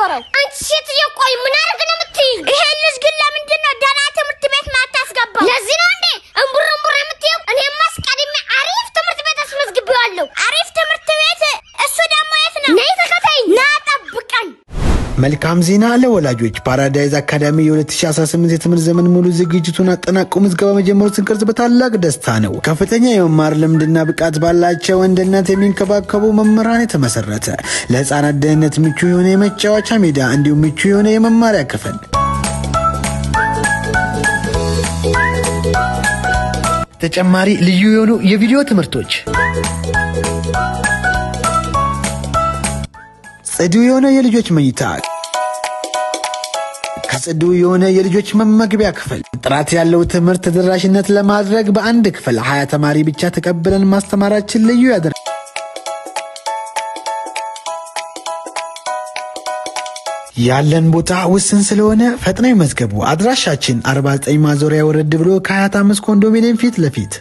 የምታወራው? አንቺ ሴትዮ ቆይ ምን አድርግ ነው የምትይኝ? ይሄ ልጅ ግን ለምንድን ነው ደህና ትምህርት ቤት ማታስገባው? ለዚህ ነው እንዴ እምቡር እምቡር የምትይው? እኔማ አስቀድሜ አሪፍ ትምህርት ቤት አስመዝግቤዋለሁ። አሪፍ ትምህርት ቤት? እሱ ደግሞ የት ነው? ነይ ተከተይኝ። ና ጠብቀን። መልካም ዜና ለወላጆች! ፓራዳይዝ አካዳሚ የ2018 የትምህርት ዘመን ሙሉ ዝግጅቱን አጠናቆ ምዝገባ መጀመሩ ስንገልጽ በታላቅ ደስታ ነው። ከፍተኛ የመማር ልምድና ብቃት ባላቸው እንደ እናት የሚንከባከቡ መምህራን የተመሰረተ፣ ለህፃናት ደህንነት ምቹ የሆነ የመጫወቻ ሜዳ እንዲሁም ምቹ የሆነ የመማሪያ ክፍል፣ ተጨማሪ ልዩ የሆኑ የቪዲዮ ትምህርቶች፣ ጽዱ የሆነ የልጆች መኝታ፣ ከጽዱ የሆነ የልጆች መመገቢያ ክፍል፣ ጥራት ያለው ትምህርት ተደራሽነት ለማድረግ በአንድ ክፍል 20 ተማሪ ብቻ ተቀብለን ማስተማራችን ልዩ ያደርጋል። ያለን ቦታ ውስን ስለሆነ ፈጥነው ይመዝገቡ። አድራሻችን 49 ማዞሪያ ወረድ ብሎ ከሀያት 5 ኮንዶሚኒየም ፊት ለፊት።